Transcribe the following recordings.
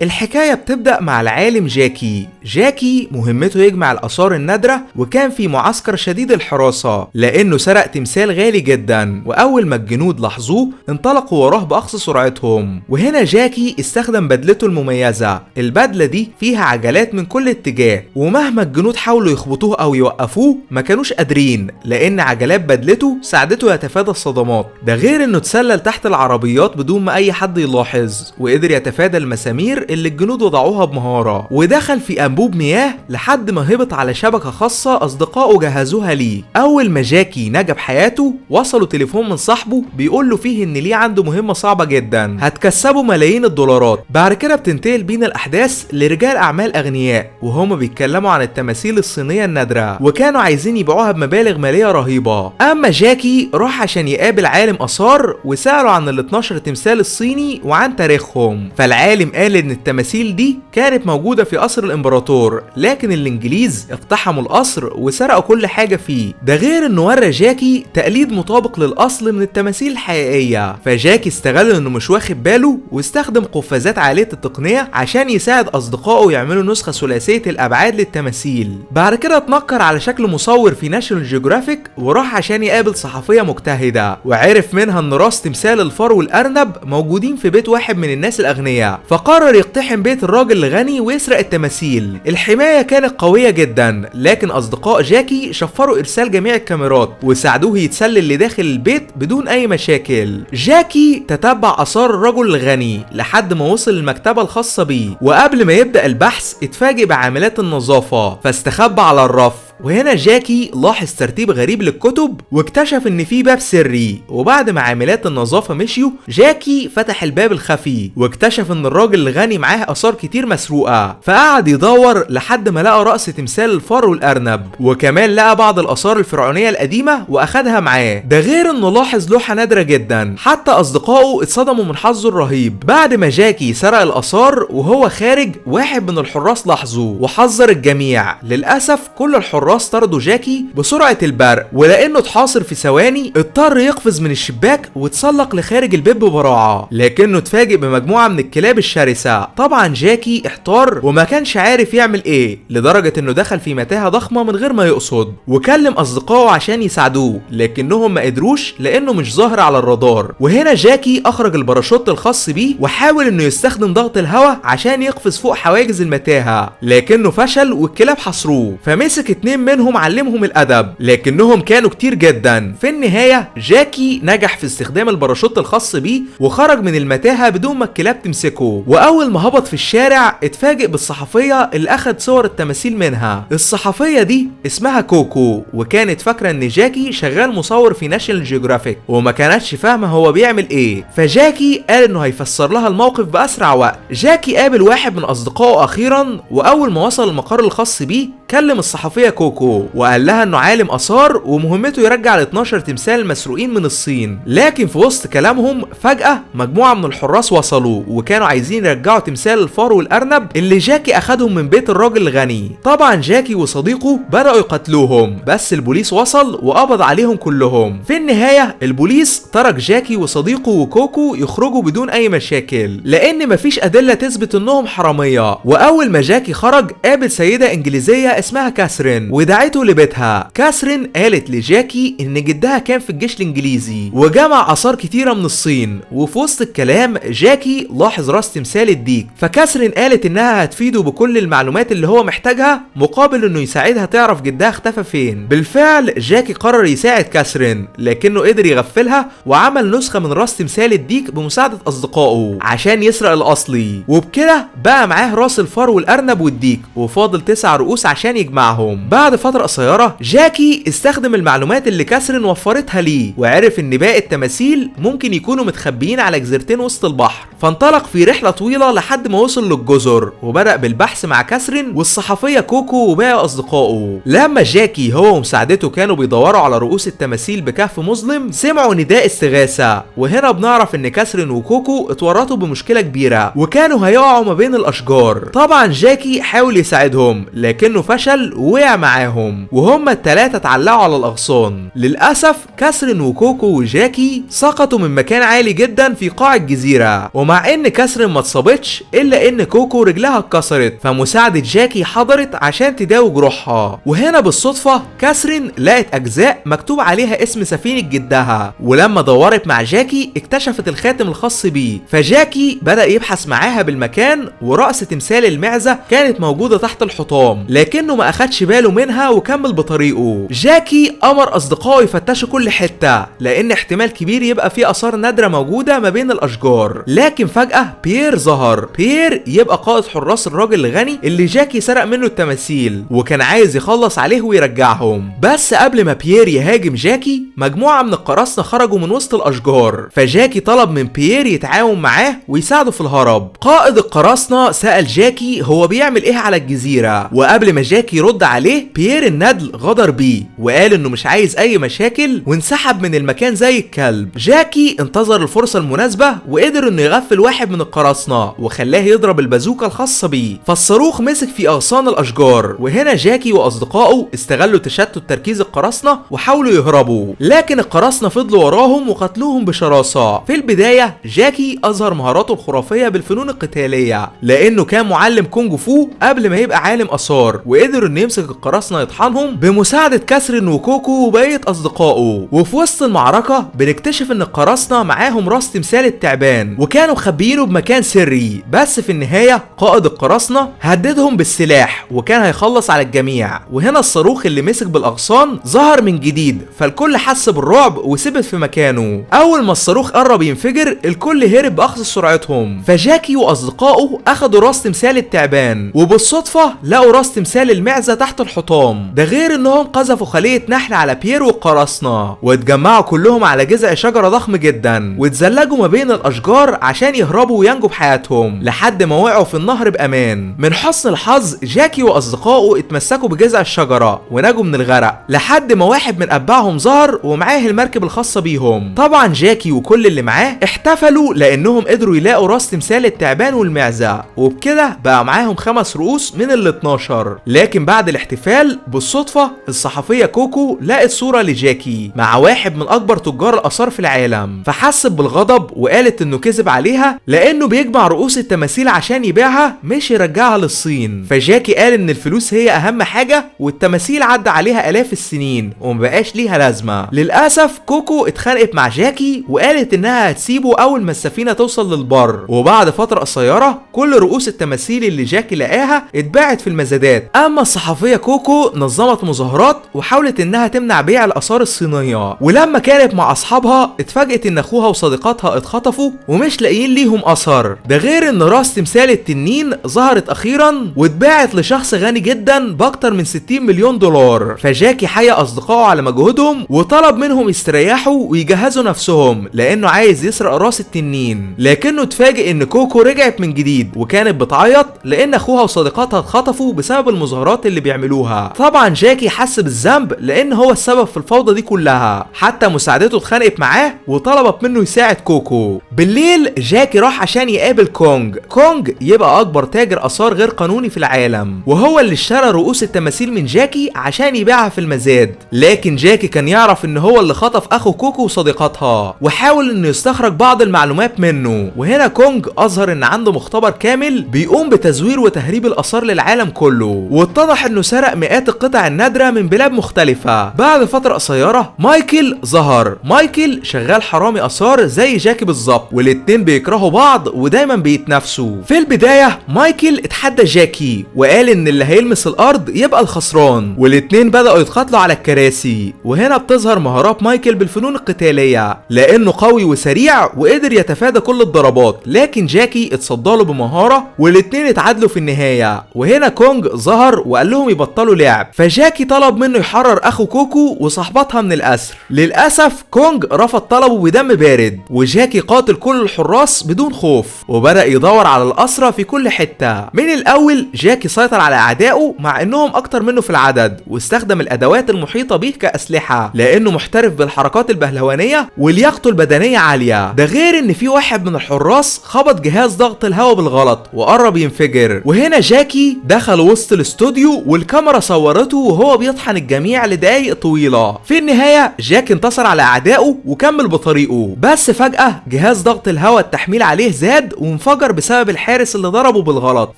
الحكاية بتبدأ مع العالم جاكي. جاكي مهمته يجمع الآثار النادرة، وكان في معسكر شديد الحراسة لأنه سرق تمثال غالي جدا، وأول ما الجنود لاحظوه انطلقوا وراه بأقصى سرعتهم. وهنا جاكي استخدم بدلته المميزة، البدلة دي فيها عجلات من كل اتجاه، ومهما الجنود حاولوا يخبطوه أو يوقفوه ما كانوش قادرين لأن عجلات بدلته ساعدته يتفادى الصدمات. ده غير انه اتسلل تحت العربيات بدون ما أي حد يلاحظ، وقدر يتفادى المسامير اللي الجنود وضعوها بمهارة، ودخل في أنبوب مياه لحد ما هبط على شبكة خاصة أصدقائه جهزوها ليه. أول ما جاكي نجا بحياته وصلوا تليفون من صاحبه بيقول له فيه إن ليه عنده مهمة صعبة جدا هتكسبه ملايين الدولارات. بعد كده بتنتقل بينا الأحداث لرجال أعمال أغنياء، وهما بيتكلموا عن التماثيل الصينية النادرة وكانوا عايزين يبيعوها بمبالغ مالية رهيبة. أما جاكي راح عشان يقابل عالم آثار وسأله عن ال 12 تمثال الصيني وعن تاريخهم، فالعالم قال إن التماثيل دي كانت موجودة في قصر الإمبراطور، لكن الإنجليز اقتحموا القصر وسرقوا كل حاجة فيه. ده غير إنه ورى جاكي تقليد مطابق للأصل من التماثيل الحقيقية، فجاكي استغل إنه مش واخد باله واستخدم قفازات عالية التقنية عشان يساعد أصدقائه يعملوا نسخة ثلاثية الأبعاد للتماثيل. بعد كده اتنكر على شكل مصور في ناشونال جيوغرافيك وراح عشان يقابل صحفية مجتهدة، وعرف منها إن راس تمثال الفار والأرنب موجودين في بيت واحد من الناس الأغنياء، فقرر يقتحم بيت الراجل الغني ويسرق التماثيل. الحماية كانت قوية جدا، لكن أصدقاء جاكي شفروا إرسال جميع الكاميرات وساعدوه يتسلل لداخل البيت بدون أي مشاكل. جاكي تتبع آثار الرجل الغني لحد ما وصل المكتبة الخاصة بيه، وقبل ما يبدأ البحث اتفاجئ بعاملات النظافة فاستخبى على الرف. وهنا جاكي لاحظ ترتيب غريب للكتب واكتشف ان في باب سري، وبعد ما عاملات النظافة مشيوا جاكي فتح الباب الخفي واكتشف ان الراجل الغني معاه آثار كتير مسروقة، فقعد يدور لحد ما لقى رأس تمثال الفار والأرنب، وكمان لقى بعض الآثار الفرعونية القديمة واخدها معاه. ده غير انه لاحظ لوحة نادرة جدا، حتى أصدقائه اتصدموا من حظه الرهيب. بعد ما جاكي سرق الآثار وهو خارج واحد من الحراس لاحظه وحذر الجميع. للأسف كل الحراس طردوا جاكي بسرعة البرق، ولأنه اتحاصر في ثواني اضطر يقفز من الشباك وتسلق لخارج البيت ببراعة، لكنه اتفاجئ بمجموعة من الكلاب الشرسة. طبعا جاكي احتار وما كانش عارف يعمل ايه، لدرجة انه دخل في متاهة ضخمة من غير ما يقصد، وكلم اصدقائه عشان يساعدوه لكنهم ما قدروش لانه مش ظاهر على الرادار. وهنا جاكي اخرج الباراشوت الخاص بيه وحاول انه يستخدم ضغط الهواء عشان يقفز فوق حواجز المتاهة، لكنه فشل والكلاب حصروه، فمسك اتنين منهم علمهم الادب لكنهم كانوا كتير جدا. في النهاية جاكي نجح في استخدام الباراشوت الخاص بيه وخرج من المتاهة بدون ما الكلاب تمسكه. واول ما هبط في الشارع اتفاجئ بالصحفيه اللي اخد صور التماثيل منها. الصحفية دي اسمها كوكو، وكانت فاكره ان جاكي شغال مصور في ناشونال جيوغرافيك وما كانتش فاهمه هو بيعمل ايه، فجاكي قال انه هيفسر لها الموقف باسرع وقت. جاكي قابل واحد من اصدقائه اخيرا، واول ما وصل المقر الخاص بيه كلم الصحفية كوكو وقال لها انه عالم اثار ومهمته يرجع ال 12 تمثال المسروقين من الصين. لكن في وسط كلامهم فجأة مجموعة من الحراس وصلوا وكانوا عايزين يرجعوا تمثال الفار والارنب اللي جاكي اخدهم من بيت الراجل الغني. طبعا جاكي وصديقه بدأوا يقتلوهم، بس البوليس وصل وقبض عليهم كلهم. في النهاية البوليس ترك جاكي وصديقه وكوكو يخرجوا بدون اي مشاكل لان مفيش ادلة تثبت انهم حرامية. واول ما جاكي خرج قابل سيدة انجليزية اسمها كاثرين ودعته لبيتها. كاثرين قالت لجاكي ان جدها كان في الجيش الانجليزي وجمع اثار كتيرة من الصين، وفي وسط الكلام جاكي لاحظ راس تمثال الديك، فكاثرين قالت انها هتفيده بكل المعلومات اللي هو محتاجها مقابل انه يساعدها تعرف جدها اختفى فين. بالفعل جاكي قرر يساعد كاثرين، لكنه قدر يغفلها وعمل نسخه من راس تمثال الديك بمساعدة اصدقائه عشان يسرق الاصلي، وبكده بقى معاه راس الفار والارنب والديك وفاضل 9 رؤوس عشان يجمعهم. بعد فترة قصيرة جاكي استخدم المعلومات اللي كاثرين وفرتها ليه وعرف ان باقي التماثيل ممكن يكونوا متخبيين على جزيرتين وسط البحر، فانطلق في رحلة طويلة لحد ما وصل للجزر وبدأ بالبحث مع كاثرين والصحفية كوكو وباقي أصدقائه. لما جاكي هو ومساعدته كانوا بيدوروا على رؤوس التماثيل بكهف مظلم سمعوا نداء استغاثة، وهنا بنعرف ان كاثرين وكوكو اتورطوا بمشكلة كبيرة وكانوا هيقعوا ما بين الأشجار. طبعا جاكي حاول يساعدهم لكنه فشل ووقع معاهم، وهما التلاتة اتعلقوا على الاغصان. للاسف كاثرين وكوكو وجاكي سقطوا من مكان عالي جدا في قاع الجزيرة، ومع ان كاثرين ما اتصابتش الا ان كوكو رجلها اتكسرت، فمساعدة جاكي حضرت عشان تداوي جروحها. وهنا بالصدفة كاثرين لقت اجزاء مكتوب عليها اسم سفينة جدها، ولما دورت مع جاكي اكتشفت الخاتم الخاص بيه، فجاكي بدأ يبحث معاها بالمكان، ورأس تمثال المعزة كانت موجودة تحت الحطام، لكنه ما اخدش باله منها وكمل بطريقه. جاكي امر اصدقائه يفتشوا كل حتة لان احتمال كبير يبقى في اثار نادرة موجودة ما بين الاشجار، لكن فجأة بيير ظهر. بيير يبقى قائد حراس الراجل الغني اللي جاكي سرق منه التماثيل، وكان عايز يخلص عليه ويرجعهم. بس قبل ما بيير يهاجم جاكي، مجموعة من القراصنة خرجوا من وسط الاشجار، فجاكي طلب من بيير يتعاون معاه ويساعده في الهرب. قائد القراصنة سأل جاكي هو بيعمل ايه على الجزيرة، وقبل ما جاكي يرد عليه بيير الندل غدر بيه وقال انه مش عايز اي مشاكل وانسحب من المكان زي الكلب. جاكي انتظر الفرصة المناسبة وقدر انه يغفل واحد من القراصنة وخلاه يضرب البازوكا الخاصة بيه، فالصاروخ مسك في اغصان الاشجار. وهنا جاكي واصدقائه استغلوا تشتت تركيز القراصنة وحاولوا يهربوا، لكن القراصنة فضلوا وراهم وقتلوهم بشراسة. في البداية جاكي اظهر مهاراته الخرافية بالفنون القتالية لانه كان معلم كونج فو قبل ما يبقى عالم اثار، وقدر انه يمسك القراصنة يطحنهم بمساعدة كاثرين وكوكو وبقية اصدقائه. وفي وسط المعركة بنكتشف ان القراصنة معاهم راس تمثال التعبان وكانوا مخبيينه بمكان سري، بس في النهاية قائد القراصنة هددهم بالسلاح وكان هيخلص على الجميع. وهنا الصاروخ اللي مسك بالاغصان ظهر من جديد، فالكل حس بالرعب وثبت في مكانه. اول ما الصاروخ قرب ينفجر الكل هرب باقصى سرعتهم، فجاكي واصدقائه اخدوا راس تمثال التعبان، وبالصدفة لقوا راس تمثال المعزة تحت الحطام. ده غير انهم قذفوا خلية نحل على بيير والقراصنة، واتجمعوا كلهم على جذع شجرة ضخم جدا واتزلجوا ما بين الاشجار عشان يهربوا وينجوا بحياتهم لحد ما وقعوا في النهر بامان. من حسن الحظ جاكي واصدقائه اتمسكوا بجذع الشجرة ونجوا من الغرق لحد ما واحد من اتباعهم ظهر ومعاه المركب الخاصة بيهم. طبعا جاكي وكل اللي معاه احتفلوا لانهم قدروا يلاقوا راس تمثال التعبان والمعزة، وبكده بقى معاهم 5 رؤوس من ال 12. لكن بعد الاحتفال بالصدفة الصحفية كوكو لقت صورة لجاكي مع واحد من اكبر تجار الاثار في العالم، فحست بالغضب وقالت انه كذب عليها لانه بيجمع رؤوس التماثيل عشان يبيعها مش يرجعها للصين. فجاكي قال ان الفلوس هي اهم حاجة والتماثيل عدى عليها الاف السنين ومبقاش ليها لازمة. للاسف كوكو اتخانقت مع جاكي وقالت انها هتسيبه اول ما السفينة توصل للبر، وبعد فترة قصيرة كل رؤوس التماثيل اللي جاكي لقاها اتباعت في المزادات. اما الصحفية كوكو نظمت مظاهرات وحاولت انها تمنع بيع الاثار الصينية، ولما كانت مع اصحابها اتفاجئت ان اخوها وصديقاتها اتخطفوا ومش لاقيين ليهم اثر. ده غير ان راس تمثال التنين ظهرت اخيرا واتباعت لشخص غني جدا باكتر من 60 مليون دولار. فجاكي حيا اصدقائه على مجهودهم وطلب منهم يستريحوا ويجهزوا نفسهم لانه عايز يسرق راس التنين، لكنه اتفاجئ ان كوكو رجعت من جديد وكانت بتعيط لان اخوها وصديقاتها اتخطفوا بسبب المظاهرات اللي بيعملوها. طبعا جاكي حس بالذنب لان هو السبب في الفوضى دي كلها، حتى مساعدته اتخانقت معاه وطلبت منه يساعد كوكو. بالليل جاكي راح عشان يقابل كونج. كونج يبقى اكبر تاجر اثار غير قانوني في العالم، وهو اللي اشترى رؤوس التماثيل من جاكي عشان يبيعها في المزاد، لكن جاكي كان يعرف ان هو اللي خطف اخو كوكو وصديقاتها وحاول انه يستخرج بعض المعلومات منه. وهنا كونج اظهر ان عنده مختبر كامل بيقوم بتزوير وتهريب الاثار للعالم كله، واتضح انه سرق مئات القطع النادرة من بلاد مختلفة. بعد فترة قصيرة مايكل ظهر. مايكل شغال حرامي اثار زي جاكي بالظبط، والاتنين بيكرهوا بعض ودايما بيتنافسوا. في البداية مايكل اتحدى جاكي وقال ان اللي هيلمس الارض يبقى الخسران، والاتنين بدأوا يتقاتلوا على الكراسي. وهنا بتظهر مهارات مايكل بالفنون القتالية لانه قوي وسريع وقدر يتفادى كل الضربات، لكن جاكي اتصدى له بمهارة والاتنين اتعادلوا في النهاية. وهنا كونج ظهر وقال لهم يبطلوا لعب، فجاكي طلب منه يحرر اخو كوكو وصاحبتها من الاسر. للاسف كونج رفض طلبه بدم بارد، وجاكي قاتل كل الحراس بدون خوف وبدأ يدور على الاسرى في كل حتة. من الاول جاكي سيطر على اعدائه مع انهم اكتر منه في العدد، واستخدم الادوات المحيطة به كاسلحة لانه محترف بالحركات البهلوانية ولياقته البدنية عالية. ده غير ان في واحد من الحراس خبط جهاز ضغط الهواء بالغلط وقرب ينفجر. وهنا جاكي دخل وسط ال storm الاستوديو والكاميرا صورته وهو بيطحن الجميع لدقايق طويلة. في النهاية جاك انتصر على اعدائه وكمل بطريقه، بس فجأة جهاز ضغط الهواء التحميل عليه زاد وانفجر بسبب الحارس اللي ضربه بالغلط.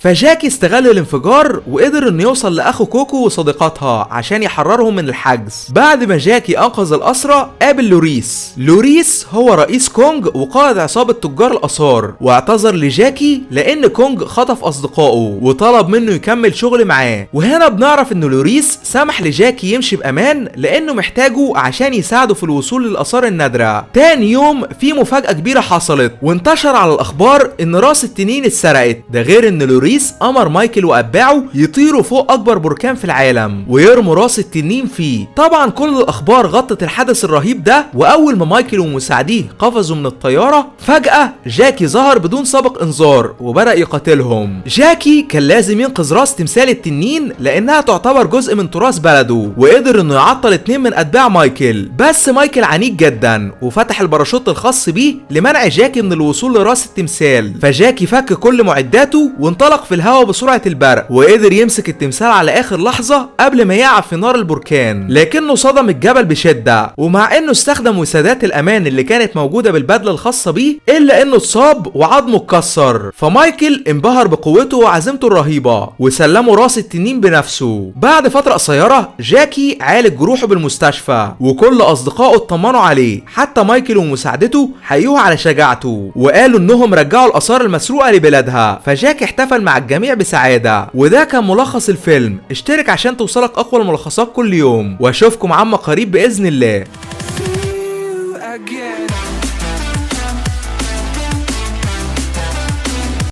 فجاكي استغل الانفجار وقدر انه يوصل لاخو كوكو وصديقاتها عشان يحررهم من الحجز. بعد ما جاكي انقذ الاسرى قابل لوريس. لوريس هو رئيس كونج وقائد عصابة تجار الاثار، واعتذر لجاكي لان كونج خطف اصدقائه وطلب منه يكمل شغل معاه. وهنا بنعرف ان لوريس سمح لجاكي يمشي بامان لانه محتاجه عشان يساعده في الوصول للاثار النادرة. تاني يوم في مفاجأة كبيرة حصلت، وانتشر على الاخبار ان راس التنين اتسرقت، ده غير ان لوريس امر مايكل واتباعه يطيروا فوق اكبر بركان في العالم ويرموا راس التنين فيه. طبعا كل الاخبار غطت الحدث الرهيب ده، واول ما مايكل ومساعديه قفزوا من الطيارة فجأة جاكي ظهر بدون سابق انذار وبدأ يقاتلهم. جاكي كان لازم ينقذ راس تمثال التنين لانها تعتبر جزء من تراث بلده، وقدر انه يعطل 2 من اتباع مايكل، بس مايكل عنيد جدا وفتح الباراشوت الخاص بيه لمنع جاكي من الوصول لراس التمثال. فجاكي فك كل معداته وانطلق في الهواء بسرعة البرق، وقدر يمسك التمثال على اخر لحظة قبل ما يقع في نار البركان، لكنه صدم الجبل بشدة. ومع انه استخدم وسادات الامان اللي كانت موجودة بالبدلة الخاصة بيه الا انه اتصاب وعظمه اتكسر. فمايكل انبهر بقوته وعزيمته الرهيبة وسلمه راس التنين بنفسه. بعد فترة قصيرة جاكي عالج جروحه بالمستشفى وكل اصدقائه اطمنوا عليه، حتى مايكل ومساعدته حيوه على شجاعته وقالوا انهم رجعوا الاثار المسروقة لبلادها. فجاكي احتفل مع الجميع بسعادة. وده كان ملخص الفيلم. اشترك عشان توصلك اقوى الملخصات كل يوم، واشوفكم عما قريب باذن الله. See you again.